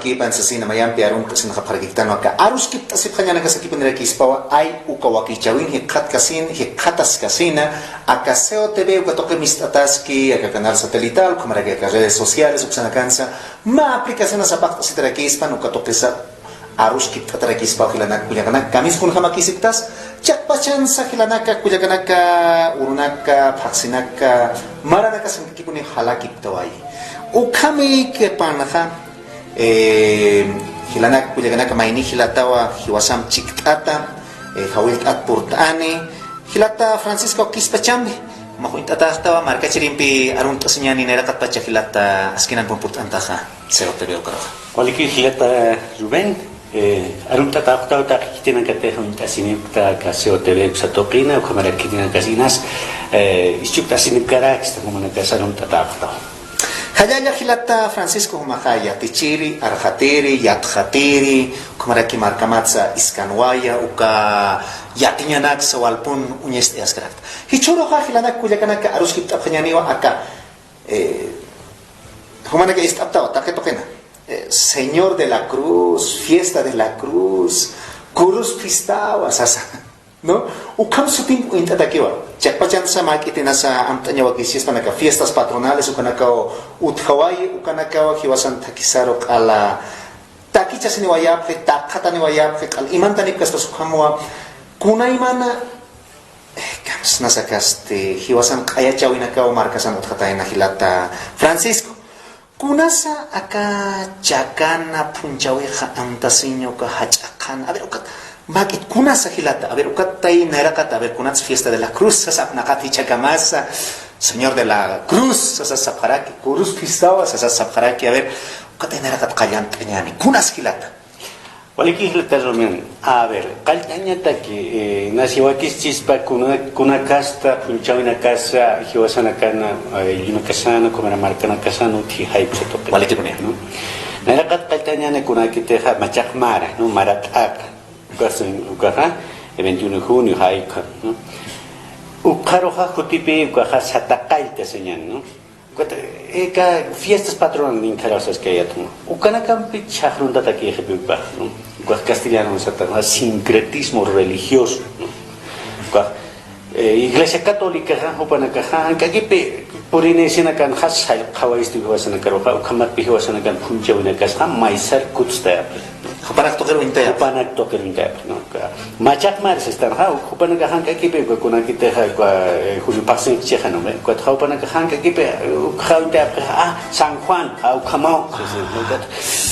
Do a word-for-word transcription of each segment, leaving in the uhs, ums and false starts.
Kipan sasina mayampi arunt'asinxapxarakiktanwa aka aruskipt'asipxañanakasakipunirakispwa, ay uka wakichäwin jikxataskasin, jikxataskasina, aka C O T V uka tuqi mist'ataski, aka canal satelital, ukhamaraki aka redes sociales, uksanakansa, mä aplicacionasa paqt'asitarakispan, uka tuqisa aruskipt'atarakispaw jilanak kullakanak, kamisas kunjamakisipktas, chiqpachansa jilanaka kullakanaka, urunaka, phaxsinaka, maranakasankakipuni jalakiptawayi. Ukhami kipanxa, Eh, jilanak kullakanaka mayni jilatawa jiwasam chikt'ata, eh, jawillt'at purt'ani, jilata Francisco Quispachambi, jumax uñt'ataxtawa markachirimpi arunt'asiñani nayraqatpacha jilata askinan pun purt'antaxa, C O T V ukaruxa. Waliki jilata Rubén, eh, arunt'ataxtawa taqi khitinakatix uñt'asinipkta aka C O T V uksa tuqina, ukhamarak khitinakasinas, eh, isch'ukt'asinipkarakista, jumanakas arunt'ataxtawa. Jallalla jilata Francisco, jumaxa yatichiri, arxatiri, yatxatiri, ukhamaraki markamatsa iskanwaya, uka yatiñanaksa walpun uñist'ayaskarakta. Jichhüruxa jilanak kullakanaka aruskipt'apxañaniwa aka, eh, jumanaka ist'aptawa, taqi tuqina. Eh, Señor de la Cruz, fiesta de la cruz, kurus fiestawa, sasa. ¿No? Ukham sutin uñt'atakiwa. Chiqpachansa mä k'itinasa amt'añawakisispan aka fiestas patronales, ukanakaw utjawayi, ukanakaw jiwasan thakhisaru q'ala takichasiniwayapxi, taqhataniwayapxi, q'ala imantanipkaspas ukhamwa, kunaymana, eh, kamsnasa kasti, jiwasan q'ayachäwinakaw markasan utjatayna jilata Francisco. Kunasa aka chakana phunchhäwixa amtasiña uka jach'a qhana. A ver, ukat, mä k'it, kunasa jilata. A ver, ukat tay nayraqat, a ver, kunats fiesta de la cruz, sasa apnaqat jichhakamasa, Señor de la Cruz, sasa sapxaraki, kurus fiestawa, sasa sapxaraki, a ver, ukat tay nayraqat qallt'añäni, kunasa jilata. Waliki jilata Rubén. A ver, qallt'añataki, eh, nasi wakischispa kuna-, kunakasta, phunchhäwinakasa, jiwasanakana, eh, ayllunakas, ukhamarak markanakas utji jayp'sa tuqi. Walikipuni. ¿No? Nayraqat qallt'añäni kunakitixa machaq mara, ¿no? Mara t'aqa. Ukasin, ukaxa, eh, veintiuno de junio, jaykha, ¿no? Ukxaruxa jutipi, ukaxa sata qallta sañäni, ¿no? Ukat, aka fiestas patronales ninkharaw saskayät, ¿no? Ukanakampi chhaqruntatakixipï ukax, ¿no? Ukax castellano sata, ¿no? Sincretismo religioso, ¿no? Ukax, eh, Iglesia Católicaxa, jupanakaxa, jank'akipi purinïsinakanxa, sallqawayistu jiwasanakaruxa, ukhamatpï jiwasanakan phunchhäwinakasxa, maysar kutstayapxi. Jupanak tuqir uñtayapxi. Jupanak tuqir uñtayapxi, ¿no? Machaq mara sistanxa, jupanakax jank'akipi, uka kunakitixa, uka, eh, Julio Paxin chixa, ¿no? Ukat jupanakax jank'akipi, eh, uka uñtayapxi, ah, San Juan, ah, ukhamaw.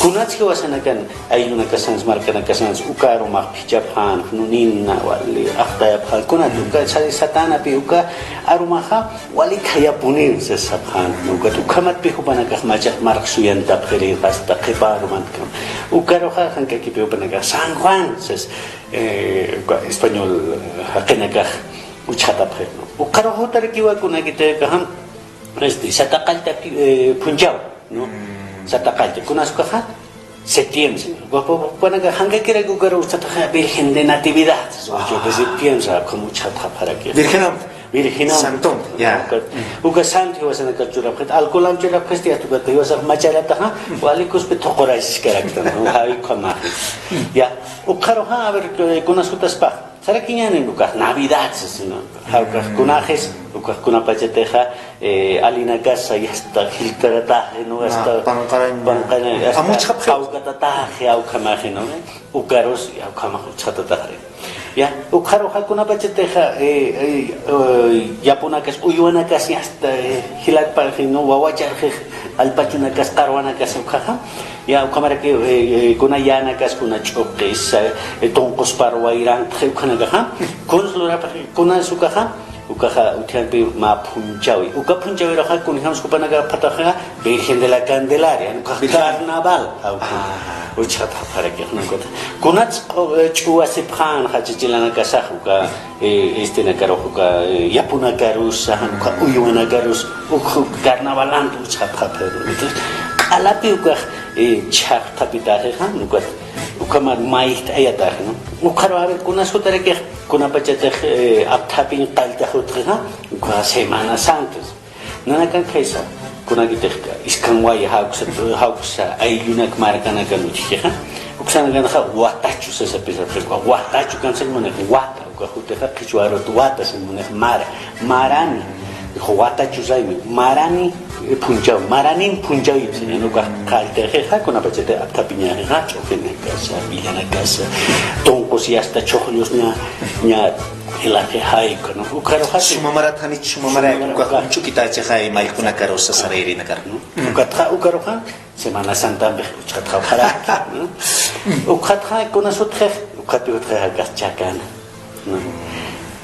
Kunats jiwasanakan, ayllunakasans, markanakasans, uka arumax phichhapxän, ¿no? Nina, wali, axtayapxän, kunat, uka, sa-, satänapi, uka arumaxa, wali khayapuni, sas sapxän, ¿no? Ukat ukhamatpï jupanakax machaq marx suyantapxiri, hasta qhipa arumantkam. Ukaruxa jank'akipi jupanakax San Juan, sas, eh, uka español, eh, jaqinakax uchxatapxiri, ¿no? Ukarux jutarakiwa kunakitixa, este, sata qallta, eh, phunchhäwi, ¿no? Mm. Sata qallta. Kunas ukaxa, septiembre. Jupanakax jank'akiraki ukaruw sataxa Virgen de Natividad. Ocho de septiembre, ukham uchxatxapxaraki. Virgen am. Virgen am. Santo, ya. Uka, uka santo jiwasanakax churapxit, alcohol am churapxisti, hasta uka jiwasax macharataxa, wali kuspi thuqurasiskaraktan, ¿no? Jaykha ukhamax. Ya, ukaruxa, a ver, kunas jutaspax. Sarakiñäni ukax Navidad, sasina. Ukax kunaxis, ukax kunapachatixa, eh, alinakasa, yasta jiltarataxi, ¿no? Hasta panqarañ. Panqarañ, hasta amuchxapxi. Jawkatataxi, ukhamaxi, ¿no? Ukarus, ya, ukhamax uchxatataxri. Ya, ukaruxa kunapachatixa, eh, eh, eh, yapunakas, uywanakas, yasta, eh, jilakpaxi, ¿no? Wawacharxi, allpachunakas, qarwanakas, ukaxa. Ya, ukhamaraki, eh, eh, kuna yänakas, kuna ch'uqis, eh, tunquspar wayrantxi, ukhanakaxa. Kuns lurapxi, kunas ukaxa, ukaxa utjampi mä phunchhäwi. Uka phunchhäwiruxa, kunjams jupanakax phataxa, Virgen de la Candelaria, ukax carnaval, uka. Uchxatxapxaraki, ukax. Kunats, eh, ch'uwasipxänxa, chachilanakasax, uka, eh, este, nakarux, uka, eh, yapunakarusa, uka uywanakarus, uk carnavalant uchxatxapxi. Entonces, q'alapi ukax, eh, chhaqtapitaxixa, ukax, ukhamat mayjt'ayataxi, ¿no? Ukaru, a ver, kunas jutarakix, kunapachatix, eh, apthapiñ qallta jutxixa, uka Semana Santa. Nanakan khaysa, Kunakitix iskanwaya jawksa, jawksa ayllunak markanakan utjixa. Uksanakanxa watachu sasapisa, watachu kamsañ munix, wata, uka jutixa qhichwa arut wata sañ munix mara, marani. Watachu saymi, marani, eh, phunchaw, maranin phunchaw ipsiñan, uka qalltixixa, kunapachati apthapiñaxixa, ch'uqinakasa, pillanakasa, tunqus yasta chuqllusña, ña, Ilaqi jayku, ¿no? Ukaruxa suma marat janich, suma marat, suma marat, uka uka. Ch'ukitachaxa, mallkunakaru sasarayrinakar, ¿no? Ukatxa, ukaruxa, Semana Santampi, uchxatxa, ukxaraki, ¿no? Ukxatxa, kuna sutxix, ukxatpi utxix, akax chakana, ¿no?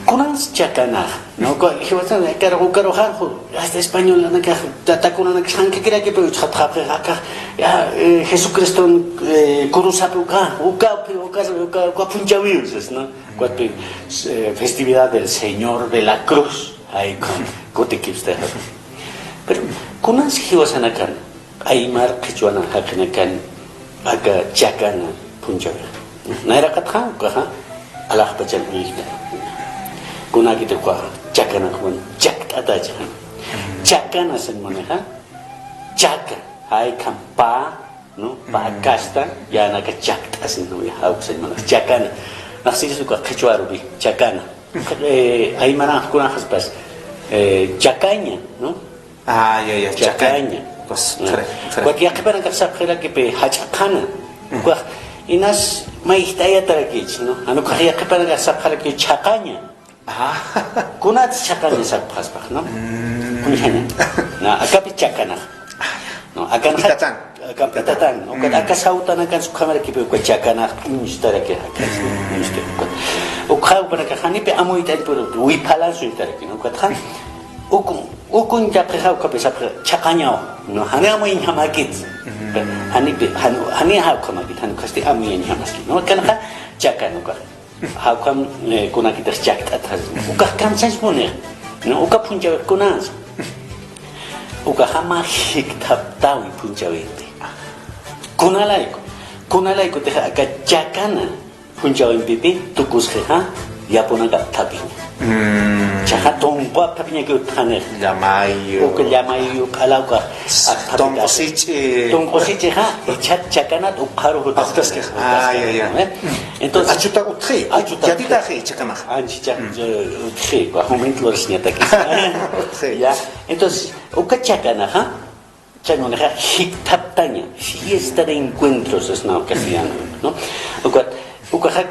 Kunans chakanax, ¿no? Uka, jiwasan, ukaru, ukaruxa, hasta españolanakax, tatakunanakax, jankakiraki, pero uchxatxa, akax, ya, eh, Jesucriston, eh, kurusapi uka, uka, uka, uka, uka phunchawiw, ¿no? Cuatro, eh, festividad del Señor de la Cruz. Ay, con, kutikipsta. Pero, kunas jiwasanakan, aymar qhichwana jaqinakan, aka chakana phunchawi. Nayraqatxa, ukaxa, alaxpachan uyta. Kunakiti uka chakana, kun chakt'atacha. Chakana sañ munixa, chaka, ay, kampa, ¿no? Pä kasta, yänaka chakt'asin, ¿no? Ya, jawksañ mana. Chakana. Naxsiris uka qhichwa arupi, chakana. Eh, aymaranx kunaxaspas, eh, chakaña, ¿no? Ah, ya, ya, chakaña. Chakaña. Pues, ah. Khare, khare. Ukat yaqhipanakax sapxirakipi jach'a qhana. Ukax, inas mayjt'ayatarakich, ¿no? Jan ukax yaqhipanakax sapxarakiw chhaqaña. Ajá. Kunats chhaqaña sapxaspax, ¿no? Mm. Kunjaña. Na, akapi chakanax. No, akanxa. Pitatan. Akapi pitatan. Ukat aka sawtanakan sukhamarakipi uka chakanax uñstaraki akas, ¿no? Uñsta, ukat. Ukxa upanakax janipi amuyt'añ, pero wiphalan suñtaraki, ¿no? Ukatxa. Uku, uku uñtapxixa ukapi sapxi chhaqañaw, ¿no? Jani amuyañjamakit. Janipi, jan, jani ukhamakit, jan ukhasti amuyañjamaskit, ¿no? Akanxa chakan ukax. Jawkham, eh, kunakitix chakt'atxas. Ukax kamsañ munix, ¿no? Uka phunchawix kunas. Ukaxa mä jikthaptäwi phunchawimpi. Kunalayku, kunalaykutix aka chakana phunchawimpipi tukusxixa, yapunaka apthapiña. Mm. Chaxa tunqu apthapiñakiw utjanixa. Llamayu. Uka llamayu, q'ala uka. Tunqusichi. Tunqusichixa, ichhat chakanat ukxaru jutas. Ah, ya, ya. ¿Eh? Entonces, achuta utji. Achuta utji. Yatitaxi chakanax. Anchi chak-, eh, utji, wa jumin flores ñataki. Utji. Ya. Entonces, uka chakanaxa, chañunaxa jikthaptaña, fiesta de encuentros es, ¿no? Castellano, ¿no? Ukat, ukaxa,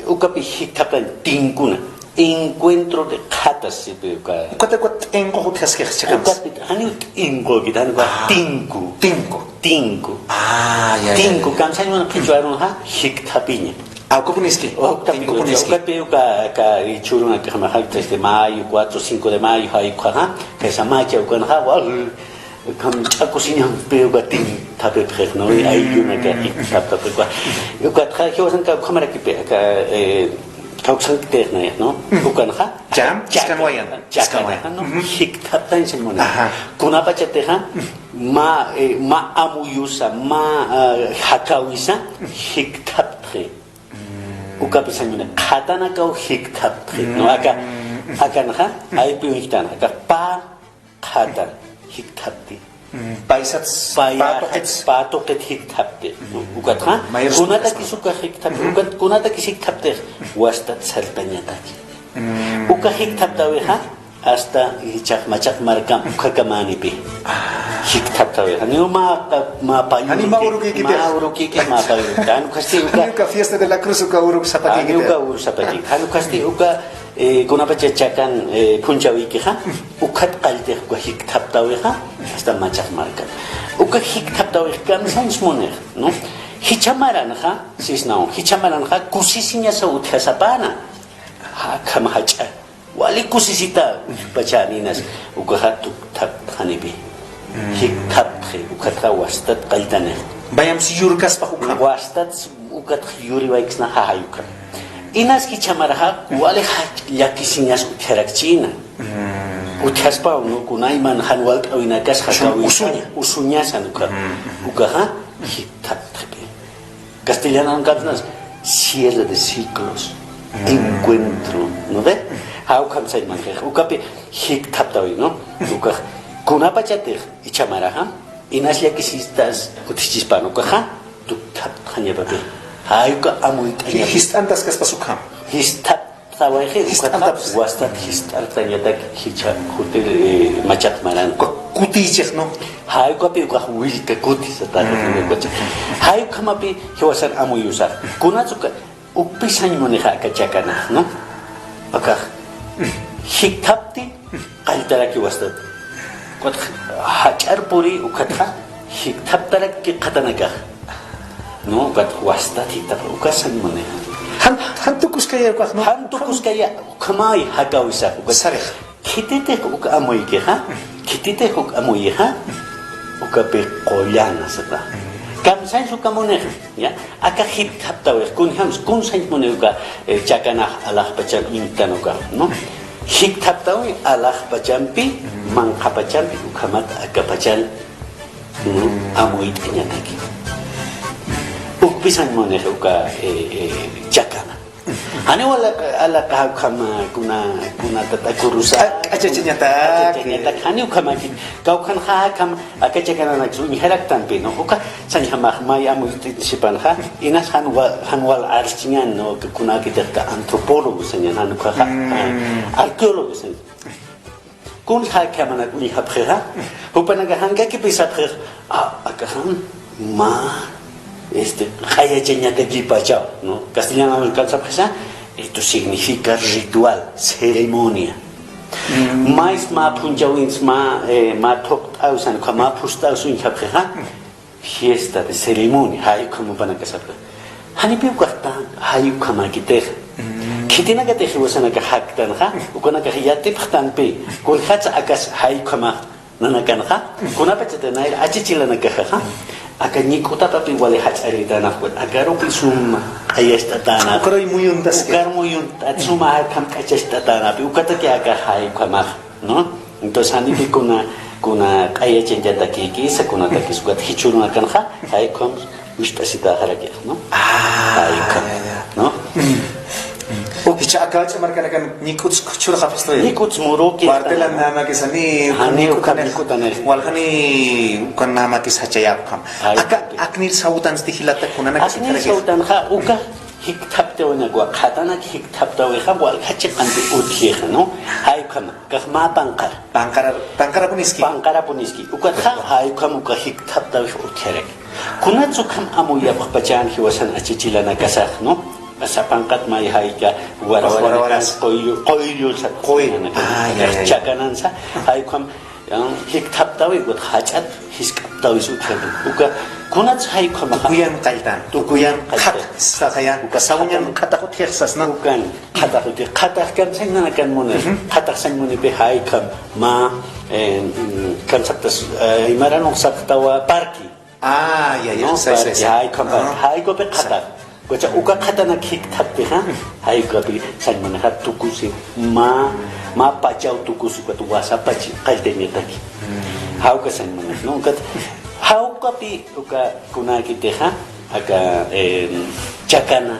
ukapi jikthaptañ tinkuna. Encuentro de qhatas, sipi uka. Ukat, ukat t'inqu utjaskix chakanas. Ukat, janiw t'inqu kit, janiw tinku. Tinku. Tinku. Ah, ya, ya, ya. Tinku, kamsañ munix qhichwa arunxa, jikthapiña. Ah, ukapuniski. Ukapuniski. Ukapi uka, aka, ichhurunakax, este, mayo, cuatro, cinco de mayo, jay ukhaxa, kaysa macha ukanxa, wal, Kamch'akusiñampi uka tinthapipxix, ¿no? Ay, uka jikthapixa. Ukatxa, jiwasanka ukhamarakipi, aka, eh, kawksankitix naya, ¿no? Ukanxa. Cham, chak-, iskanwayan. Chak-, iskanwayan. ¿No? Jikthaptañ sañ munix. Ajá. Kunapachatixa, mä, eh, mä amuyusa, mä, ah, jakawisa, jikthaptxi. Ukapi sañ munix. Qhatanakaw jikthaptxi, ¿no? Aka, akanxa, aypi uñjtan, aka pä, Qhata jikthapti. Mm, paysats, paya, pä tuqits. Pä tuqit jikthapti. Mm. Ukatxa, mayas kunatakis uka jikthapti. Mm. Ukat kunatakis jikthaptix, wastat sartañataki. Mm. Uka jikthaptäwixa, hasta jichhax machaq markam ukhakamanipi. Ah. Jikthaptäwixa. Janiw mä, mä payurukïkiti. Janiw mä urukïkiti. Mä urukïkiti, mä payurukïkiti. Jan ukasti uka. Janiw uka fiesta de la cruz uka uruk sapakïkiti. Janiw uka uruk sapakïkiti. Jan ukasti uka Eh, kunapacha chakan, eh, phunchawïkixa, ukhat qalltix uka jikthaptäwixa, hasta machaq markan. Uka jikthaptäwix kamsañs munix, ¿no? Jichha maranxa, sisnaw, jichha maranxa kusisiñasa utjasapäna. Akham jach'a. Wali kusisita, pachaninas, ukaxa tukthaptxanipi. Mm. Jikthaptxi, ukatxa wastat qalltanix. Bayams yurkaspa ukham. Wastat Ukat yuriwayksna jajay ukan. Inas jichha maraxa, wali jach'a llakisiñas utjarakchïna. Mm. Utjaspaw, ¿no? Kunayman jan walt'äwinakas jakawi usuña. Usuñasan uka. Mm. Ukaxa, jikthaptxipi. Castellano, ¿no? Kamsnas, cierre de ciclos, mm, encuentro, ¿no ve? Jawkham sañ munix. Ukapi, jikthaptäwi, ¿no? Ukax, Kunapachatix ichhamaraxa, inas llakisistas utjchispan ukaxa, tukthaptxañapapï. Jay uka amuyt'añapï. Jist'antaskaspas ukham. Jist'aptawayxi, ukatxa wastat jist'artañatak jichha jutir, eh, machaq maran. Uka kutichix, ¿no? Jay ukapï ukax willka kuti sataxa. Jay ukhamapï jiwasan amuyusax. Kunats uka Ukpi sañ munixa aka chakanax, ¿no? Akax jikthapti qalltaraki wastat. Ukat jach'ar puri ukatxa jikthaptaraki qhatanakax, ¿no? Ukat wastat jikthapta, uka sañ munixa. Jan, jan tukuskaya ukax, ¿no? Jan tukuskaya, ukhamay jakawisax, ukat. Sarix. Khititix uk amuykixa, khititix uk amuyixa, ukapï qullana sata. Kamsañs uka munixa, ya, aka jikthaptawix, kunjams, kunsañs muni uka, eh, chakanax alaxpachan uñtan uka, ¿no? Jikthaptawi alaxpachampi, manqhapachampi, ukhamat akapachan, ¿no? Amuyt'añataki. Ukpi sañ munixa uka, eh, eh, chakana. Janiw alaqa, alaqa ukham, kuna, kuna tata kurusa. A-, achachañatak. Achachañatak. Janiw ukhamaki. Kawkhanxa akham, aka chakananaksa uñjaraktanpi, ¿no? Uka sañjamax may amuyt'isipanxa. Inas jan wa-, jan wal archiñan, ¿no? Kunakitixta antropólogo sañan, jan ukaxa, ah, arqueólogo sañan. Kunsa jay ukhamanak uñjapxixa, jupanakax jank'akipï sapxix, a, akaxam mä, este, q'ayachañatakipachaw, ¿no? Castellano kan sapxisa, esto significa ritual, ceremonia. Mays mä phunchawins, mä, eh, mä thuqt'awsan, uka mä phust'aws uñjapxixa, fiesta de ceremonia, jay ukham jupanakax sapxi. Janipï ukaxta, jay ukhamakitix. Khitinakatix jiwasanakax jaktanxa, ukanakax yatipxtanpï, kunjatsa akas jay ukhamax nanakanxa, kunapachatix nayra achachilanakaxa, aka ñik'utapapï wali jach'aritänxa, ukat akarupi suma q'ayacht'atänxa. Ukaruy muyuntaski. Ukar muyuntat suma akham k'achacht'atänapï, ukataki aka jay ukhamax. ¿No? Entonces, janipï kuna, kuna q'ayachañatakikisa, kunatakis, ukat jichhürunakanxa, jay ukham wist'asitäxarakix, ¿no? Ah, jay ukham, ya, ya. ¿No? Mm. Jichha aka jach'a markanakan ñik'uts chhurxapxistu. Ñik'uts muruki. Cuartelan namakis jani, jani ukham ñik'utanir. Wal jani ukan namakis jachayapxam. Jay ukham. Aka, aknir sawtansti jilata kunanakis. Aknir sawtanxa, uka jikthaptawinakwa, qhatanak jikthaptawixa, wal jach'a qanti utjixa, ¿no? Jay ukham. Kax mä panqar. Panqara-, panqarapuniski. Panqarapuniski. Ukatxa, jay ukham uka jikthaptawix utjaraki. Kunats ukham amuyapxpachan jiwasan achachilanakasax, ¿no? Asa panqat may jayka warawaranas, warawaranas. Qoyllu, qoyllu sat. Qoy-, ah, ya, ya, ya. Chakanansa, jay ukham, ya, jikthaptawi, ukat jach'at, jisk'aptawis utjaraki. Uka, kunats jay ukhamaxa. Tukuyan qalltan. Tukuyan qalltan. Qhat, sasayan. Uka sawñan qhatax utjix sasna. Ukan. Qhatax utji, qhatax kamsañ nanakan muni. Ujú. Qhatax sañ munipï jay ukham mä, eh, mm, kamsaptas, eh, aymaranux sapxtawa parque. Ah, ya, ya. ¿No? Parque, jay ukham parque. Jay ukapï qhatax. Ukacha uka qhatanak jikthaptixa, jay ukapï sañ munixa tukusi, mä, mä pachaw tukusi, ukat wasa pachi qalltañataki. Jay uka sañ munix, ¿no? Ukat, jay ukapï uka kunakitixa, aka, eh, chakana.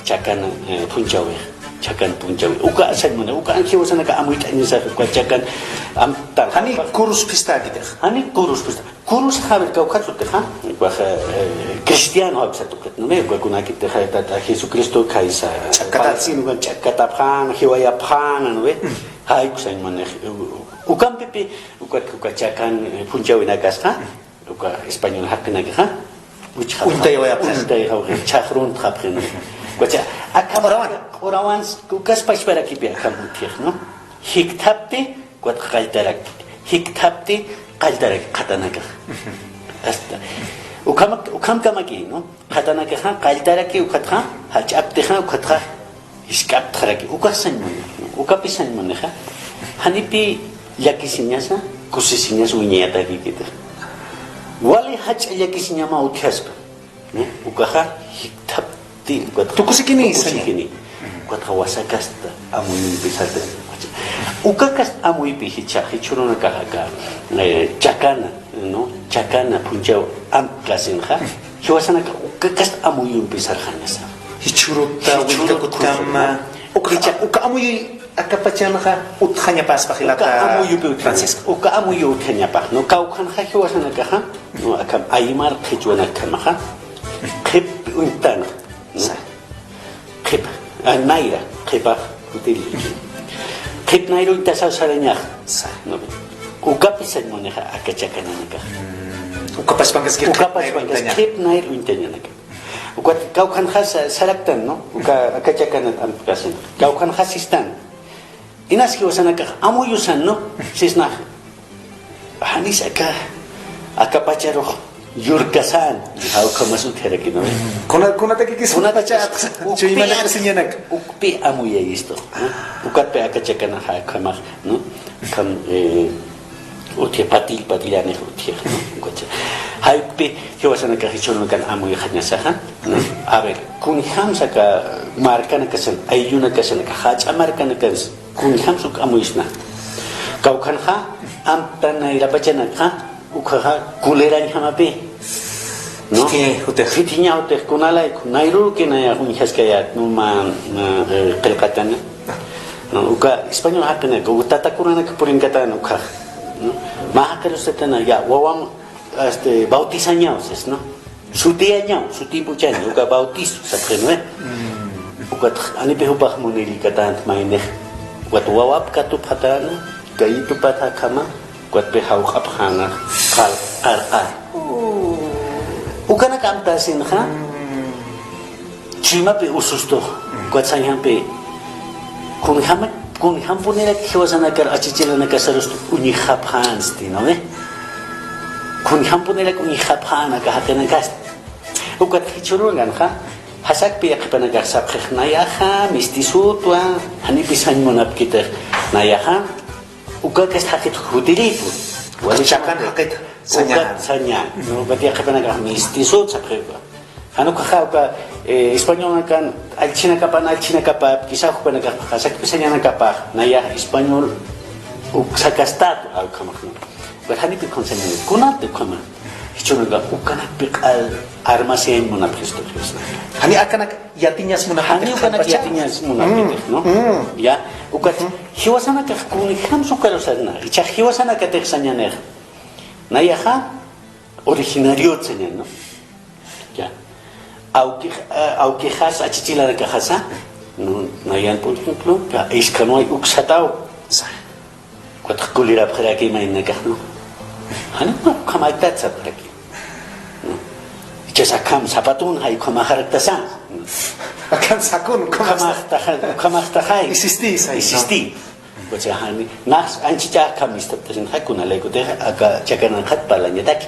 Chakan, eh, phunchhawix, chakan phunchhawix. Uka sañ muni, uka jiwasanaka amuyt'añasax, uka chakan, am, tal. Jani kurus fiestakitix. Jani kurus fiesta. Kurus, a ver, kawkhat sutixa, ukax, eh, cristiano jawksa tukat, ¿no ve? Uka kunakitixa, tata Jesucristo khaysa. Ch'akkatap. Palestina, ukan ch'akkatapxäna, jiwayapxäna, ¿no ve? Jay uka sañ munix. Ukampipï, uka, uka chakan, eh, phunchhawinakasxa. Uka español jaqinakixa, uchxapxi. Uñtayawayapxi. Uñtayawayapxi, chhaqruntxapxi. Ukacha, aka q'urawan. Q'urawan, ukas pachparakipï akham utjix, ¿no? Jikthapti, ukat qalltaraki. Jikthapti, qalltaraki, qhatanakax. Hasta. Ukham, ukhamkamaki, ¿no? Qhatanakaxa, qalltaraki, ukatxa, jach'aptixa, ukatxa, jisk'aptxaraki, ukax sañ muni, ukapï sañ munixa, janipï llakisiñasa, kusisiñasa uñayatakikitix. Wali jach'a llakisiñama utjaspa, ¿no? Ukaxa jikthapti, ukat tukusikini, tukusikini. Ukatxa wasa kasta amuyumpi sarta. Uka kasta amuypi jichha, jichhürunakax aka, eh, chakana, ¿no? Chakana phunchhaw amtkasinxa. Jiwasanaka uka kasta amuyumpi sarxañasa. Jichhüruta, jichhüruta willkakutkama, Uka, uka amuyuy akapachanxa utjañapaspa jilata Francisco. Uka amuyuy utjañapa, ¿no? Kawkhanxa jiwasanakaxa, ¿no? Akham aymar qhichwanakjamaxa qhip uñtana, ¿no? Qhip, ah, nayra, qhipax utili. Qhip nayra uñtasaw sarañax, ¿no? Ukapi sañ munixa aka chakananakax. Uka pachpankas qhip nayra uñtañanaka. Ukat kawkhanxa sa-, saraktan, ¿no? Uka, aka chakanat amtkasin. Kawkhanxa sistan. Inas jiwasanakax amuyusan, ¿no? Sisnax. Janis aka, aka pacharux yurkasan. Jawkhamas utjaraki, ¿no? Kuna, kunatakikis kuna pacha pacha atsa. Ukpi chuymanakasiñanak. Ukpi amuyayistu, ¿no? Ukatpi aka chakanaxa akhamax, ¿no? Akham, eh, Utji, patil, patillanix utji, ¿no? Ukacha. Jayp'i jiwasanakax jichhürunakan amuyxañasaxa, ¿no? A ver, kunjamsa aka markanakasan, ayllunakasan, aka jach'a markanakansa, kunjamsa uk amuyisna. Kawkhanxa, amtan nayrapachanakxa, ukhaxa kulirañjamapi. ¿No? Khitiñaw utix kunalayku, nayrurki nayax uñjaskayät, ¿no? Mä, mä, eh, qillqatana. ¿No? Uka español jaqinak, uka tatakunanak purinkatan ukkhax, ¿no? Mä jaqirustatana, ya, wawam, este, bautizañaw, sas, ¿no? Sutiyañaw, sutïp'uchaña, uka bautizo, sapxi, ¿no? Ukat, janipi jupax munirïkatänti maynix. Ukat wawap katupxatana, kayitupat akhama, Ukatpï jawq'apxäna qal-, qarqar. Ukanak amtäsinxa, chuymapï usustux, ukat sañjampï, kunjama-, kunjampunirak jiwasanakar achichilanakasarust uñjapxänsti, ¿no ve? Kunjampunirak uñjapxän aka jaqinakasti. Ukat jichhürunakanxa, jasakpï yaqhipanakax sapxix nayaxa, mistisutwa, janipï sañ munapkitix nayaxa, Uka kasta jaqit jutirïpun. Wali chakan jaqit saña. Uka saña. Ukat yaqhipanakax mistisut sapxipa. Jan ukaxa uka, eh, españolnakan allchhinakapan, allchhinakapap, quizá jupanakax jasakpi sañanakapax, nayax español uksa kastatu, ukhamax, ¿no? Pero janipi ukham sañani, kunat ukhama. Jichhürunaka ukanakpi q'al armasiyañ munapxistu Diosna. Jani akanak yatiñas munapxitix. Jani ukanak yatiñas munapxitix, ¿no? Ya, ukat jiwasanakax kunjamsa ukarus sarna. Ichhax jiwasanakatix sañanix. Nayaxa originariot sañan, ¿no? Ya. Awkix-, eh, awkixas achichilanakaxasa, ¿no? Nayan, por ejemplo, ya, iskhanway uksataw. Ukat kulirapxiraki maynakax, ¿no? Jani ukham aytat sapxiraki. ¿No? Ichhas akham sapatun jay ukhamaxaraktasa. Akham sakun ukhamax. Ukhamaxtaxa, ukhamaxtaxay. Isisti, say, ¿no? Isisti. Ukacha jani, nax anchhichha akham istaptasin, jay kunalaykutix aka chakananxat parlañataki.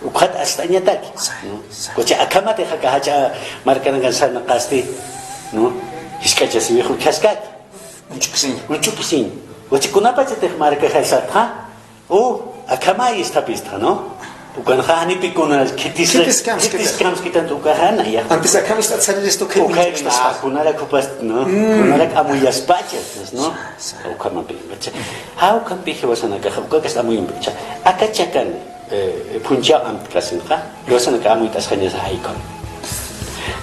Ukxat ast'añataki, ¿no? Ukacha akhamatix aka jach'a markanakan sarnaqasti, ¿no? Jisk'achasiwix utjaskaki. Uñch'ukisiñ. Uñch'ukisiñ. Ukachi kunapachatix markaxay sapxä, u, akhamay istapistxa, ¿no? Ukanxa janipi kuna khitis-, khitis kamskita. Khitis kamskitanti ukaxa nayax. Antes akham ist'at sariristu khit ukax uñch'ukistaspa. Kunarak jupasti, ¿no? Mm. Kunarak amuyaspachas, ¿no? Sa, sa. Ukhamapi. Ukacha, ja, ukhampi jiwasanakaxa, ukakas amuyumpicha. Aka chakan, eh, phunchaw amtkasinxa, jiwasanaka amuyt'asxañasa jay ukham.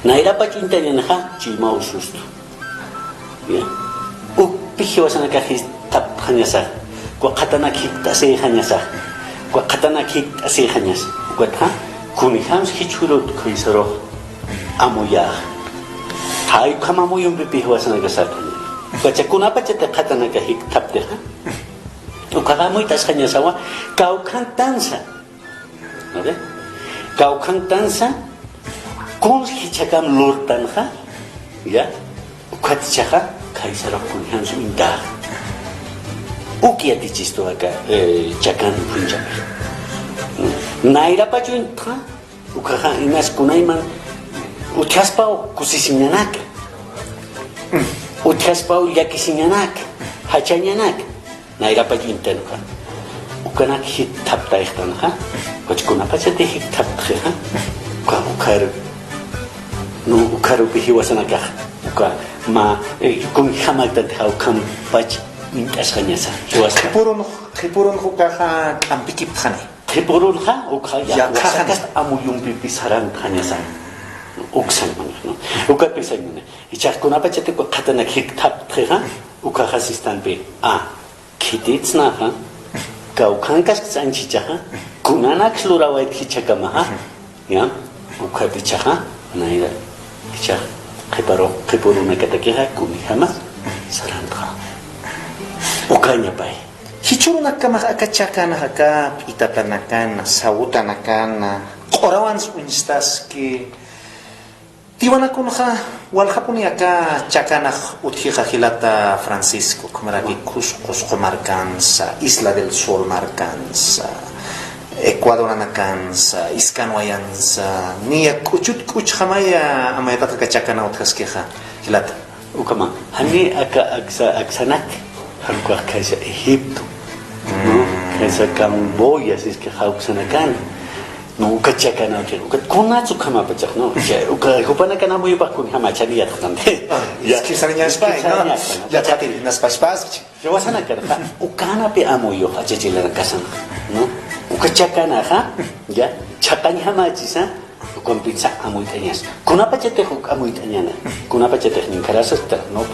Nayrapach uñtañanxa, chuymaw usustu. Ya. Ukpi jiwasanakax jisktapxañasa, uka qhatanak jikt'asïxañasa, uka qhatanak jikt'asïxañasa. Ukatxa, kunjams jichhürut khaysarux amuyäx. Jay ukham amuyumpipi jiwasanakax sarxaña. Ukacha kunapachatix qhatanakax jikthaptixa. Ukax amuyt'asxañasawa, kawkhantansa. ¿No ve? Kawkhantansa, kuns jichhakam lurtanxa, ya, ukat jichhaxa, khaysarux kunjams uñtax. Uk yatichistu aka, eh, chakan phunchhapix. Nayrapach uñtxa, ukaxa inas kunayman, utjaspaw kusisiñanaka. Utjaspaw llakisiñanaka, jachañanaka. Nayrapach uñtanxa, ukanak jikthaptayxtanxa, ukachi kunapachatix jikthaptxixa, uka, ukar, no, ukarupi jiwasanakax, uka mä, eh, kunjämaktanti ja ukhampach uñt'asxañasa, jiwasanakax. Qhipürunx, qhipürunx ukaxa k'ampikipxani. Qhipürunxa, ukxa, ya, yaqhaxani. Jiwasakas amuyumpipi sarantxañasa. Uksañ munix, ¿no? Ukapï sañ munix. Jichhax kunapachatï uka qhatanak jikthaptxixa, ukaxa sistanpï. A, khititsnaxa, kawkhankasksa anchhichaxa, kunanaks lurawaytxa jichhakamaxa, ¿ya? Ukhat jichhaxa, nayra, jichhax qhiparu, qhipürunakatakixa, kunjamas sarantxa. Ukañapay. Jichhürunakkamax aka chakanax aka p'itatanakan, sawutanakana, q'urawans uñstaski, Tiwanakunxa, waljapuni aka chakanax utjixa jilata Francisco, ukhamaraki Cusco, Cusco markansa, Isla del Sol markansa, Ecuadoranakansa, Iskanwayansa, niya k'uchut k'uchjamaya amayatatax aka chakana utjaskixa, jilata. Ukhama, jani aka aksa, aksanak, jan ukax khaysa Egipto, ¿no? Khaysa Camboya, siski jawksanakan. No, uka chakana, uka, uka, kunas ukhamapachax, ¿no? Ya, uka, jupanakan amuyupax kunjama chani yatxtanti. Ah, ya. Iskir sarañaspay, ¿no? Iskir sarañaspay, ¿no? Ya, chati, naspaspaschi. Jiwasanakarxa, ukanapï amuyux achachilanakasan, ¿no? Uka chakanaxa, ya, chhaqañjamachisa, ukampinsa amuyt'añas. Kunapachatix uk amuyt'añana, kunapachatix ninkharasasta, ¿no?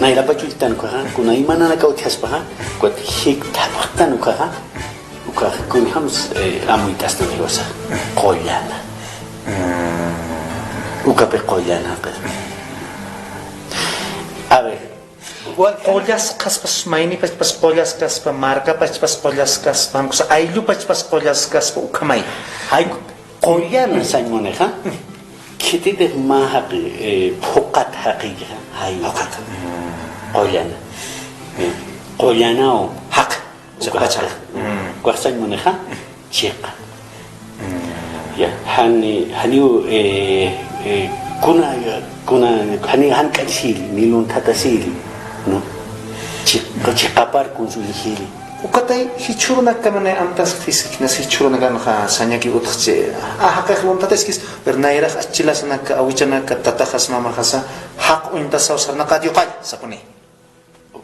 Nayrapach uñtan ukaxa, kunaymananakaw utjaspaxa, ukat jikthapxtan ukaxa, Ukax kunjams, eh, amuyt'astan jiwasa. Qullana. Mm. Ukapi qullana, pues. A ver. Qullaskaspas, maynipachpas qullaskaspa, markapachpas qullaskaspa, jan ukas ayllupachpas qullaskaspa, ukhamay. Ay, qullana sañ munixa. Khititix mä jaqi, eh, phuqat jaqi, jay. Phuqat. Qullana. Eh, qullanaw. Jaq. Chiqpachaq. Ukax sañ munixa, chiqa. Ya, jani, janiw, eh, eh, kuna, kuna, jani, jan k'achsiri, ni lunthatasiri, ¿no? Chiq-, chiqapar kunsuñjiri. Ukatay, jichhürunakamane amtas jisknas, jichhürunakanxa sañaki utjchi. A, jaqix lunthataskis, pero nayrax achilasanaka, awichanaka, tataxas, mamaxasa, jaq uñtasaw sarnaqat yuqall, sapuni.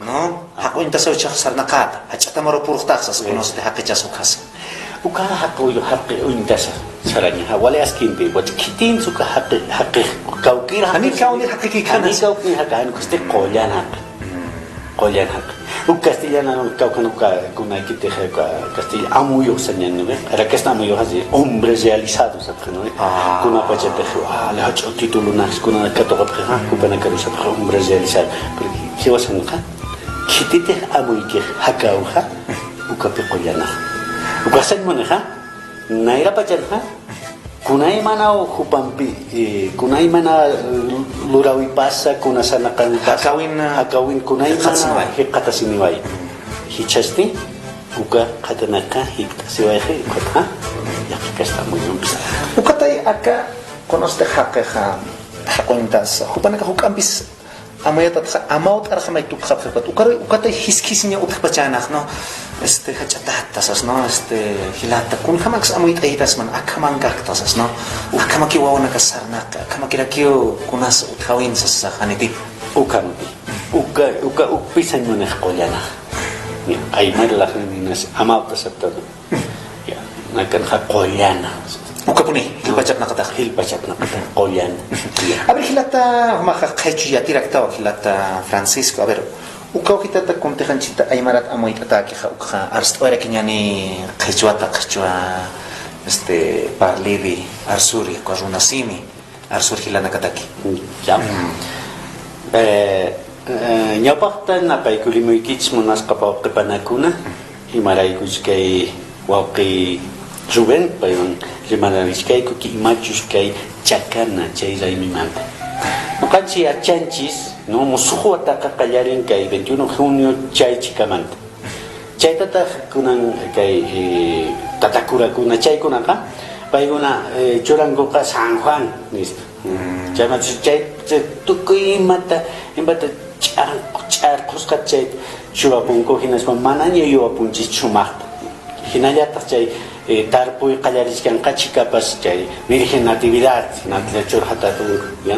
¿No? Jaq uñtasaw jichhax sarnaqäta, jach'atamar purxtax sas, conoce, jaqichas ukhasa. Uka jaq uyu, jaq uñtasa saraña, ja, wali askimpi, wali khitins uka jaqi, jaqix, kawkir jaqi. Jani kawkir jaqi kikana. Jani kawkir jaqi, jani kusti qullan jaqi. Qullan jaqi. Uk castellano, kawkhan uka, kunaykitix uka castilla, amuyux sañan, ¿no? Rakasna amuyux así, hombre realizado. Kunapachatix, ah, le jach'a título nas, kuna katuqapxi, ah, jupanakaru sapxi, hombre realizado. Pero jiwasanxa, khititix amuykix jakawxa, ukapi qullanax. Ukax sañ munixa, nayrapachanxa, kunaymanaw jupampi, eh, kunaymana, eh, lurawipasa, kuna sarnaqawipasa, jakawin, jakawin kunaymana jikxatasiniway. Jikxatasiniway. Jichhasti, uka qhatanaka jikxatasiwayxi, ukatxa, yaqha kasta amuyumpis. Ukatay aka, conoce jaqixa, jaq uñtasa, jupanaka juk'ampis, amayatatxa, amawt'arxamay tukxapxi, ukat, ukar-, ukatay jiskisiña utjpachänax, ¿no? Este, jach'atäta sas, ¿no? Este, jilata, kunjamaksa amuyt'ayitasman, akhamankakta sas, ¿no? Ukhamaki wawanaka sarnaqi, akhamakirakiw kunas utjawin sas, janiti. Ukhampi. Uka, uka, ukpi sañ munix qullanax. Aymar laxninas amawt'asaptan. Ya, nakanxa qullana. Ukapuni, jilpachapnaqatax. Jilpachapnaqatax, qullana. Ya. A ver, jilata, jumaxa qhichu yatiraktawa, jilata Francisco. A ver, ukaw jitata kuntixanchita aymarat amuyt'atäkixa, ukxa arst'awayarakiñäni qhichwata, qhichwa, este, parliri, arsuri, uka runasimi. Arsur jilanakataki. Ya. Mm. Eh, eh, ñawpaqta napaykurimuykichis munasqa wawqipanakuna, imaraykuchus kay wawqi Rubén, paywan rimararichkayku ki imachus kay chakana chay raymimanta. Nuqanchis yachanchis, ¿no? Musuq wataqa qallarin kay veintiuno de junio chay chikamanta. Chaytataq kunan kay, eh, tatakurakuna chaykunaqa, paykuna, eh, churankuqa San Juan, nispa. Mm. Chaymantas chay, chay tukuy imata, imata ch'ar-, ch'arqusqat chay chuwapunku, hinaspa manaña yuwapunchis sumaqta. Hinallataq chay, eh, tarpuy qallarichkanqa chhikapas chay Virgen Natividad, hinata churxatapunku, ¿ya?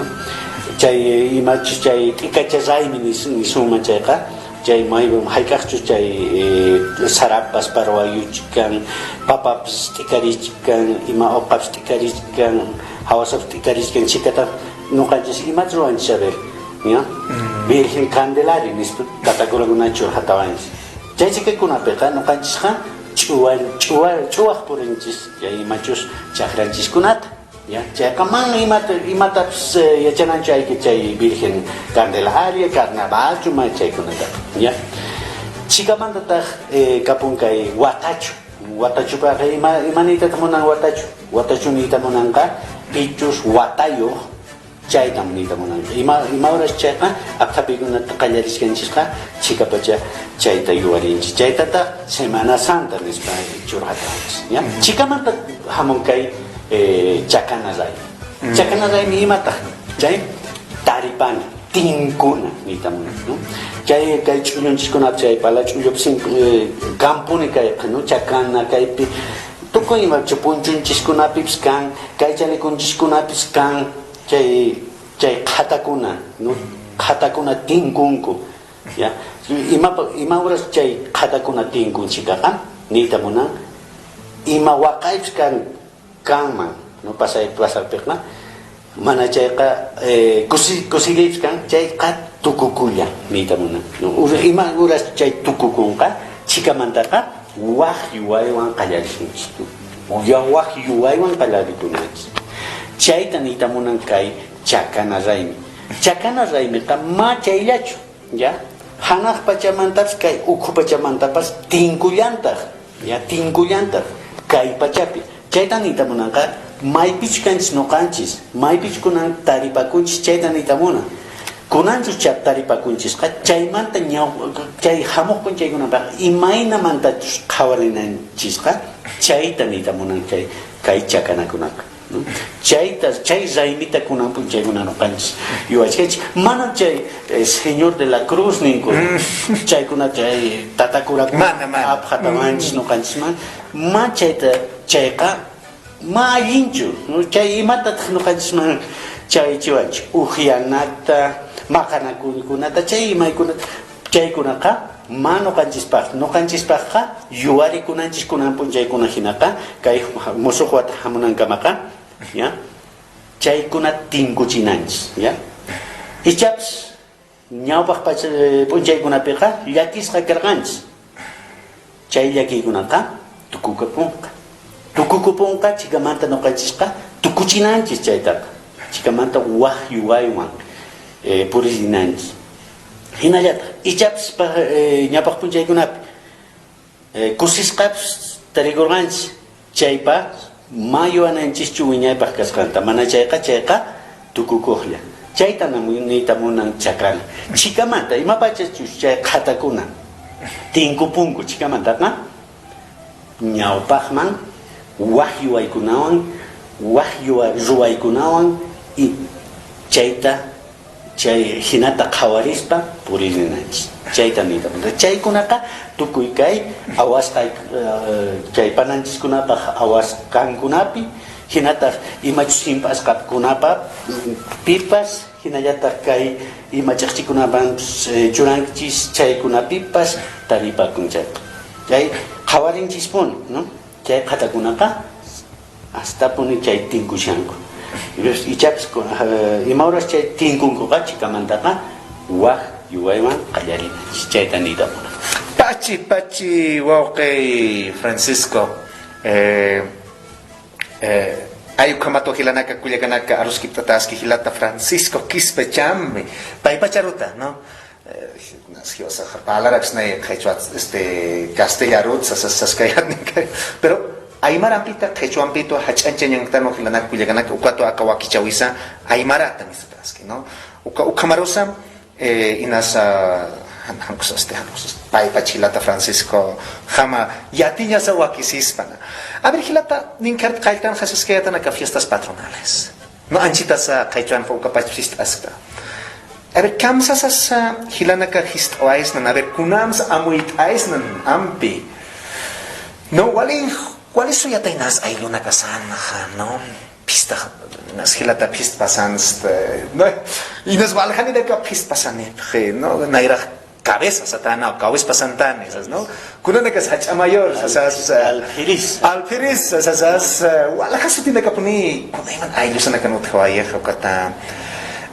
Chay, eh, imachus chay t'ikacha raymi nis-, nisunman chayqa, Chay maywan jayk'aqchu chay, eh, sarapas parwayuchkan, papapas t'ikarichkan, ima uqapas t'ikarichkan, jawasapas t'ikarichkan, chikata nuqanchis imat ruwanchis, a ver, ¿ya? Virgen Candelaria nispa tatakurakunata churxatawanchis. Chay chikakunapiqa nuqanchisqa ch'uwa, ch'uwa, ch'uwaq purinchis, chay imachus chakranchis kunata. Ya, chayqa mana imata, imatapis, eh, yachananchu ayki chay Virgen Candelaria, carnavalchu, ma chaykunata. Ya. Chikamantataq, eh, kapun kay watachu. Watachupaqa ima, imaniytataq munan watachu? Watachu niyta munanqa pichus watayuq, chaytam niyta munanqa. Ima, ima horas chayqa, apthapikunata qallariskanchikqa, chikapacha chayta yuwarinchik. Chaytataq Semana Santa nispa churqatanchik, ¿ya? Chikamanta jamun kay, eh, chakana raymi. Chakana raymi imataq? Chay taripana, tinkuna niyta munan, ¿no? Chay, kay ch'ullunchikkunap chay pala ch'ullup sin-, eh, kampuni kayqa, ¿no? Chakana kaypi, tukuy ima, ch'ullunchikkunapipis kan, kay chalikunchikkunapis kan, chay, chay qhatakuna, ¿no? Qhatakuna tinkunku. Ya, ima, ima horas chay qhatakuna tinkunchikaqa, niyta munan, ima waqaypis kan, kanman, ¿no? Pasay, pasarpiqa, mana chayqa, eh, kusi, kusillaypis kan, chayqa tukukulla, niyta munan, ¿no? Ur-, ima horas chay tukukunqa, chikamantaqa, waq yuwaywan qallarisunchis, ¿no? Ya waq yuwaywan qallarikunanchis. Chayta niyta munan kay chakana raymi. Chakana raymiqa ma chayllachu. Ya, janaq pachamantapas, kay ukhu pachamantapas tinkullantaq, ya, tinkullantaq kay pachapi. Chayta niyta munanqa, maypichu kanchis nuqanchis, maypichu kunan taripakunchis, chayta niyta munan. Kunanchus chay taripakunchisqa, chaymanta ñaw-, chay jamuq p'unchaykunapaqa imaynamantachus qhawarinanchisqa, chayta niyta munan kay, kay chakanakunaqa. Chayta, chay raymita kunan p'unchaykuna nuqanchis yuwachkanchis. Mana chay, eh, Señor de la Cruz ninku. Chaykuna chay tatakurakuna Mana, mana. apxatawanchis nuqanchisman. Ma chayta, chayqa ma allinchu, ¿no? Chay imatataq nuqanchisman chaychiwanchis. Ujianata, maqanakunata, chay imaykunata. Chaykunaqa ma nuqanchispaq, nuqanchispaqqa yuwarikunanchis kunan p'unchaykuna jinaqa, kay musuq wata jamunankamaqa, ya, chaykuna tinkuchinanchis, ya. Ichapis ñawpaq pacha, eh, p'unchaykunapiqa llakisqa karqanchis. Chay llakiykunaqa tukukapunqa. Tukukupunqa, chikamanta nuqanchisqa tukuchinanchis chaytaqa. Chikamanta waq yuwaywan, eh, puririnanchis. Jinallataq, ichapis pa-, eh, ñawpaq p'unchaykunapi, eh, kusisqapis tarikurqanchis, chaypa ma yuwananchischu wiñaypaq kasqanta, mana chayqa, chayqa tukukuqlla. Chaytanam niyta munan chakana. Chikamanta, imapachachus chay qhatakuna tinkupunku chikamantaqa, ñawpaqman waq yuwaykunawan, waq yuwa-, ruwaykunawan, y chayta, chay jinata qhawarispa puririnanchis. Chayta niyta munta. Chaykunaqa tukuy kay awasqa, eh, chay pananchiskunapaq awasqankunapi, jinataq imachus jimp'asqakunapa, pipas, jinallataq kay ima ch'iqchikunamanpis, eh, churanchis, chaykunapipas taripakunchata. Chay qhawarinchispuni, ¿no? Chay qhatakunaqa astapuni chay tinkushanku. Ichapis ku-, eh, ima horas chay tinkunkuqa chikamantaqa waq yuwaywan qallarinanchis. Chayta niyta munan. Pachi, pachi, wawqi Francisco. Eh, eh, ay ukhamatwa jilanaka, kullakanaka, aruskipt'ataski jilata Francisco Quispe Chambi. Paypacharuta, ¿no? Eh, nas jiosa, parlaraksnay qhichwa, este, castellarut, sas, sas, saskayatni. Pero aymarampita, qhichwampitwa jach'añchañanktanwa jilanaka, kullakanaka, ukatwa aka wakichäwisa aymarata nisataski, ¿no? Uka, ukhamarusa, eh, inasa, jan-, jankusasti, jankusasti, paypach jilata Francisco, jama, yatiñasa wakisispana. A ver, jilata, ninkart qalltanxa saskayatan aka fiestas patronales. No, anchitasa qhichwanxa ukapach jist'askta. A ver, kamsasasa jilanaka jist'awaysnan, a ver, kunamsa amuyt'aysnan ampi. No, wali, wali suyataynas ayllunakasanxa, ¿no? Phista, nas jilata phist pasansta, ¿no? Inas waljaninaka phist pasanipxi, ¿no? Nayrax Cabeza satana, cabeza pasantani, sas, ¿no? Kunanakas jach'a mayor, sas, sas, Alphiris. Alphiris, sas, sas, sas, walja sutinakapuni, kunayman ayllusanakan utjawayixa, ukata,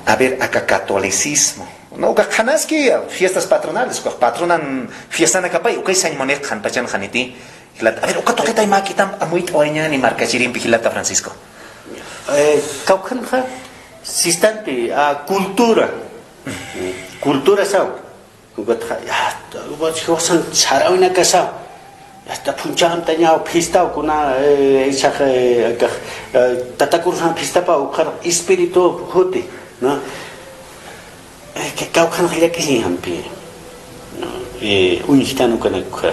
a ver, aka catolicismo. No, uka qhanaski, fiestas patronales, uka patronan fiestanakapay, ukay sañ munix qhanpachan qhaniti. Jilat, a ver, uka tuqitay mäkitam amuyt'awayañäni markachirimpi jilata Francisco. Eh, kawkhanxa, sistanti, a, cultura. Cultura saw. Ukatxa, ya, ukat jiwasan saräwinakasaw. Hasta phunchha amtañaw fiestaw kuna, eh, isax, eh, akax, eh, tata kurusan fiestapaw ukxar espíritu juti, ¿no? Eh, ka-, kawkhanx llakisiñjampi, ¿no? Eh, uñjtan ukanak ukxa.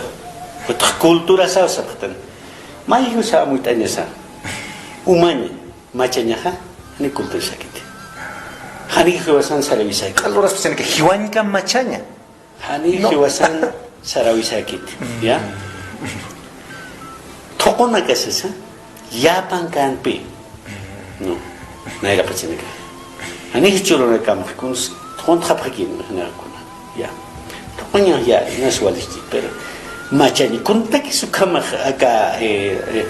Ukatx cultura saw sapxtan. Mayjusa amuyt'añasa. Umaña. Machañaxa, jani culturisakiti. Jani jiwasan sarawisakiti. Q'al uraspachaña jiwañkam machaña. Jani jiwasan sarawisakiti, ¿ya? Thuqunakasasa, llapan kanpi. No, nayrapachanaka. Jani jichhürunakamxa, kuns thuquntxapxakin, jani kuna. Ya. Tuquña ya, inas walixchi, pero machaña, kuntakis ukhamax aka, eh, eh,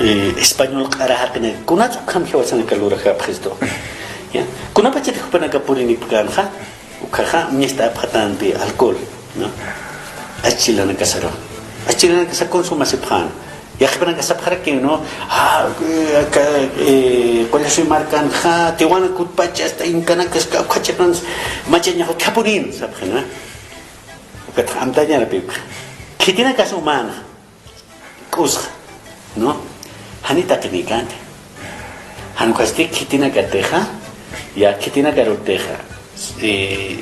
eh, español q'ara jaqinaka, kunats ukham jiwasanaka lurajapxistu. Ya. Kunapachatix jupanaka purinipkänxa, ukhaxa, miñast'apxatanti alcohol, ¿no? Achilanakasaraw. Achilanakasa consumasipxän. Yaqhipanaka sapxaraki, ¿no? Ah, eh, aka, eh, Qullasuy markanxa, Tiwana kutpacha, hasta Inkanakas, kawkhachapan, machañax utjapunin, sapxi, ¿no? Ukatxa amtañarapi ukxa. Khitinakas umänxa, k'usxa, ¿no? Jani taqinikanti. Jan ukasti khitinakatixa, ya khitinakarukixa, eh,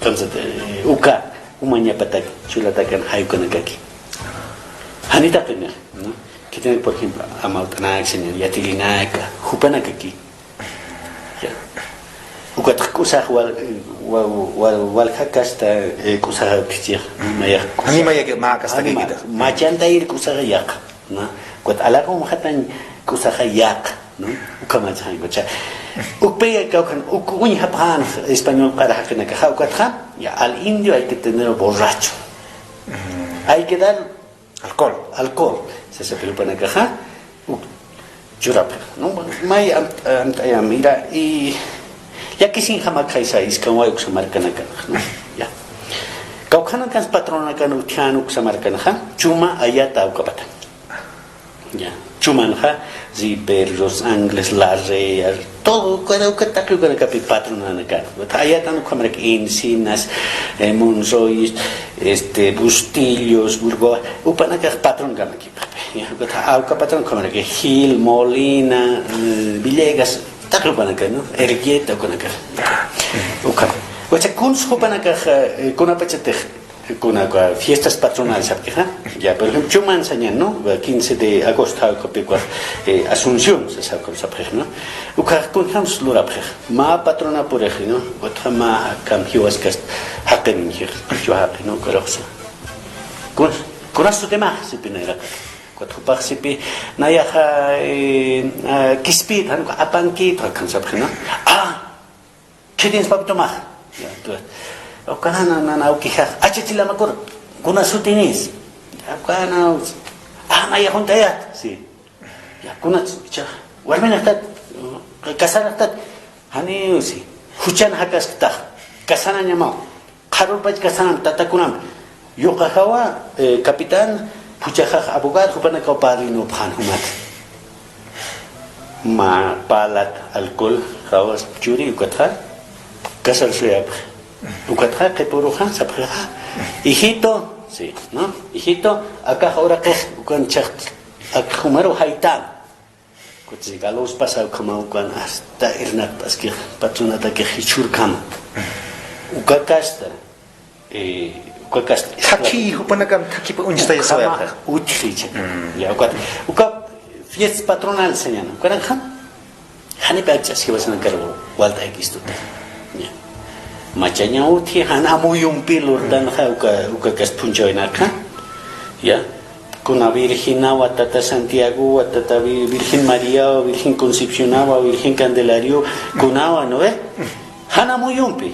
kamsat, eh, uka, umañapatak, chulatakan, jay ukanakaki. Jani taqinix, ¿no? Khitinak, por ejemplo, amawt'anak, señor, yatirinaka, jupanakaki. Ya. Ukatx k'usax wal, wal, wal, walja kasta, eh, k'usax utjchix, mayax k'usax. Animaya que ma kasta. Anima, que quita. Machantayir k'usax yaq, ¿no? Ukat alaqum jatañ k'usax yaq, ¿no? Ukhamatsa, ukatxa. Ukpaya kawkhan, uk uñjapxän español q'ara jaqinakaxa, ukatxa, ya, al indio hay que tener borracho. Hay que dar alcohol. Alcohol. Sasa, pero jupanakaxa, uk, churapxixa, ¿no? May am-, amt'aya, mira, y llakisinjama khaysa, iskanway uksa markanakan, ¿no? Ya. Kawkhanakan patronakan utjan uksa markanxa, chuma ayata ukapata. Ya. Chumanxa, Ripper, Los Ángeles, La Real, todo, cada, cada taqi ukanakapi patronanakan. Ayatan ukhamarak Encinas, eh, Monroy, este, Bustillos, Burgoa, jupanakax patronkamaki. Ya, ukat awka patron ukhamaraki Gil, Molina, eh, Villegas, taqi jupanaka, ¿no? Erguieta, ukanaka. Ukham. Ukacha kuns jupanakax, eh, kunapachatix, kuna, kuna fiestas patronales sapkixa. Ya, por ejemplo, chuman sañan, ¿no? Quince de agosto, jawkapikwa, eh, Asunción, sasa, sapkixa, ¿no? Ukax kunjams lurapxixa. Mä patronapurix, ¿no? Utja mä kam jiwaskas jaqin, jix, jichwa jaqin, ¿no? Ukaruxsa. Kun, kunas sutimax, sipinayraqa. Ukat jupax sipi, nayaxa, eh, ah, kispit, jan uka apankit, jan sapxi, ¿no? Ah, khitinspapitumax. Ya, tú. Ukana, na, na, na, ukijax. Achachi lamakur, kuna sutinis. Ukana, ah, nayax junt'ayat. Sí. Ya, kunats, ichax. Warminaqtat, kasaraqtat. Janiw, sí. Juchan jakasktax. Kasanañamaw. Qharurpach kasanan, tatakunam. Yuqajawa, eh, capitán, phuchaxax abogado, jupanakaw padrinopxan jumat. Mä palat alcohol, jawas churi, ukatxa, casar suyapx. Ukatxa, qhipuruxa, sapxixa, hijito, sí, ¿no? Hijito, akax uraqix, ukan chaxt, ak jumaru jaytam. Kutis galos pasa ukhama ukan hasta irnaqt'askix, patronatakix jichhürkama. Uka kasta, eh, uka kasta. Thakhi, jupanakam thakhipa uñstayasawayapxi. Ukhama utjicha. Mm. Ya, ukat, uka fiestas patronales sañan. Ukaranxa, janipi akch'as jiwasanakar walt'aykistuta. Ya. Machaña utji, jan amuyumpi lurtanxa, uka, uka kasta phunchhawinakxa. Ya. Kuna Virgenawa, Tata Santiagowa, Tata Vi-, Virgen Mariawa, Virgen Concepcionawa, Virgen Candelario, kunawa, ¿no ve? Jan amuyumpi.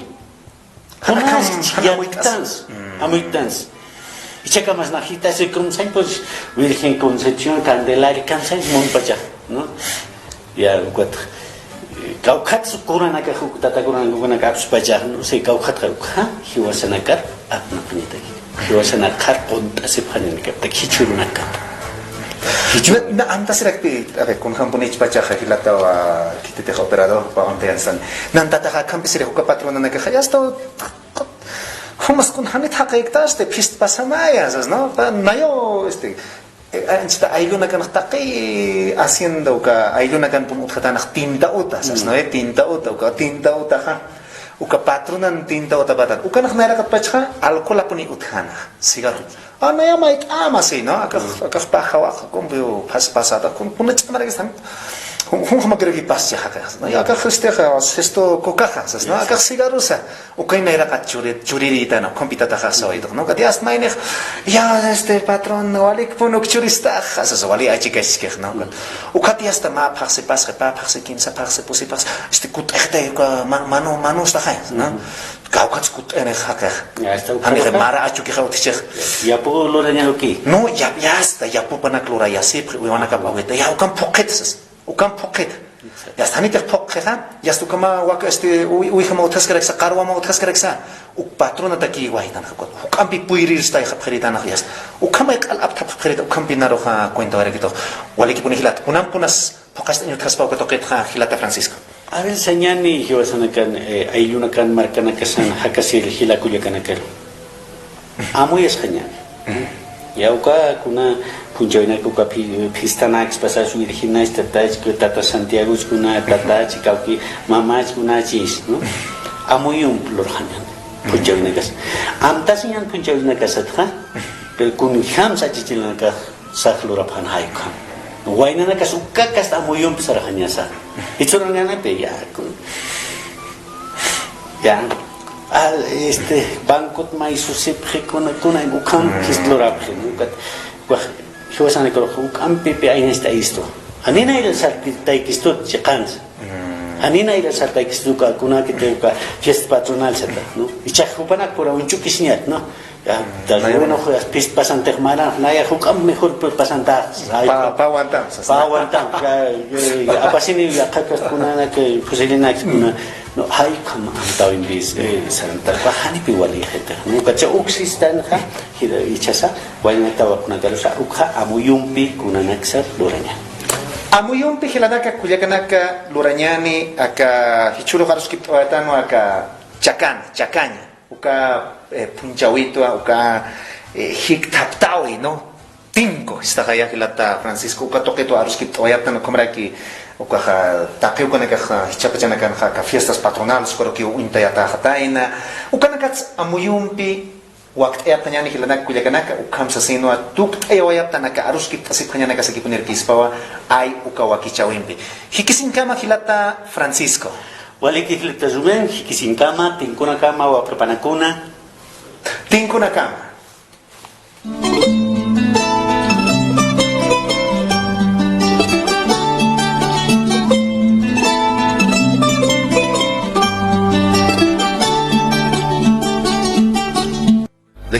Kunjamsa, amuyt'as. Amuyt'ans. Ichhakamas najitasi kunsañ, pues, Virgen Concepción, Candelaria, kamsañ munpacha, ¿no? Ya, ukat. Kawkhatsa kuranakax, uk tata kuranakax apspacha, no sé, kawkhatxa ukxa, jiwasanakar apnaqañataki. Jiwasanakar qunt'asipxañanakaptaki, jichhürunakat. Na, na, amtasirakpi, a ver, kunjampunichpachaxa jilatawa, khititix operador, pa amtayansan. Nan tataxa, akham pisirix uka patronanakaxa, ya está, jumas kun janit jaqïktasti, phist pasamaya, sas, ¿no? Pa, nayo, este, eh, anchita ayllunakanx taqi hacienda uka, ayllunakanpun utjatänax tinta uta, sas, ¿no? Eh, tinta uta, uka tinta utaxa, uka patronan tinta uta patan. Ukanx nayraqatpachxa, alcoholapuni utjäna, cigarro. A, naya mayt'ama, sí, ¿no? Akax, akax pajawaxa, kumpiw pas-, pasata, kun, kuna ch'amarakistan. Jun, jun jamakiruki paschaxa, akax, ¿no? Y akax, este, sesto cocaxa, sas, ¿no? Akax cigarrosa. Ukañ nayraqat churi-, churirïtana, ukham pitataxa sawaytux, ¿no? Ukat yasta maynix, ya, este, patrón, walikpunuk churistaxa, sas, wali achikaskix, ¿no? Ukat yasta mä phaxsi pasxi, pä phaxsi kimsa phaxsi, pusi phaxsi, este, kut'ixtay, uka ma-, manu, manustaxay, ¿no? Kawkhatsa kut'inix jaqix. Ya, está, janix ukhaxa mara achukixa utjchix. Yapu lurañaruki. No, ya, yasta, yapupanak lurayasipxi, uywanakap awkita. Ya, ukham phuqhita, sas. Ukham phuqhita. Yasta, janitix phuqhixa, yasta, ukhama wak, este, uy-, uwijama utjaskaraksa, qarwama utjaskaraksa, uk patronatakiwaytan, juk'ampi puyrirstayxapxiritanx, yasta. Ukhamay q'al apthapxapxirita, ukhampi naruxa cuentawayarakitux. Walikipuni jilat, kunampunas phuqast'añ utjaspa uka tuqitxa, jilata Francisco. A ver, sañäni jiwasanakan, eh, ayllunakan, markanakasan, jakasir jila kullakanakaru. Amuyasxañäni. Ya uka kuna phunchhawinaka uka phi-, fistanaksa pasas, virginach, tatach, tata Santiagoch kuna, tatach, kawki mamach kunachis, ¿no? Amuyumpi lurxañäni. Phunchhawinakas. Amtasiñäni phunchhawinakasatxa, pero kunjamsa achichilanakax sax lurapxän jay ukham. Waynanakas ukakasta amuyumpi sarxañasa. Jichhürunakanati, ya, kun-, ya. Al, este, bancot may susipxi kuna, kuna, ukham, mm, jist lurapxi, ¿no? Ukat, waj, jiwasanakarux, uk'ampipi aynasta istu. Janina ila sartaykistut, chiqansa. Mm. Janina ila sartaykistut, uka, kunakiti, uka, fiesta patronal sata, ¿no? Ichax jupanak pura uñchukisiñat, ¿no? Ya, mm, tal vez, bueno, pues, pist pasantix mara, naya juk'amp mejor pa-, pasantax. Ay, pa-, pa-, pawantam, sas. Pawantam, ya, ya, ya, apasini, ya, qhakas kunanak, eh, fusilinak, kuna, no, ay, ukham amtawimpis, eh, santa, janipi wali jita, ¿no? Ukacha uksistanxa, jira, ichasa, waynatawa kunakarusa, ukxa amuyumpi kunanaksa luraña. Amuyumpi jilanaka, kullakanaka, lurañäni, aka, jichhürux aruskipt'awaytan, aka, chakan, chakaña. Uka, eh, phunchhawitwa, uka, eh, jikthaptawi, ¿no? Tinku, jistaxaya jilata Francisco, uka tuqitwa aruskipt'awayaptan, ukhamaraki, ukaxa, taqi ukanakaxa, jichhapachanakanxa, aka fiestas patronales, ukarukiw uñtayatäxatayna, ukanakats amuyumpi wakt'ayaptañäni jilanak kullakanaka, ukham sasinwa, tukt'ayawayaptan aka aruskipt'asipxañanakasakipunirkispawa, ay uka wakichäwimpi. Jikisiñkama jilata Francisco. Waliki jilata Rubén, jikisiñkama, tinkunakama, waprupanakuna. Tinkunakama.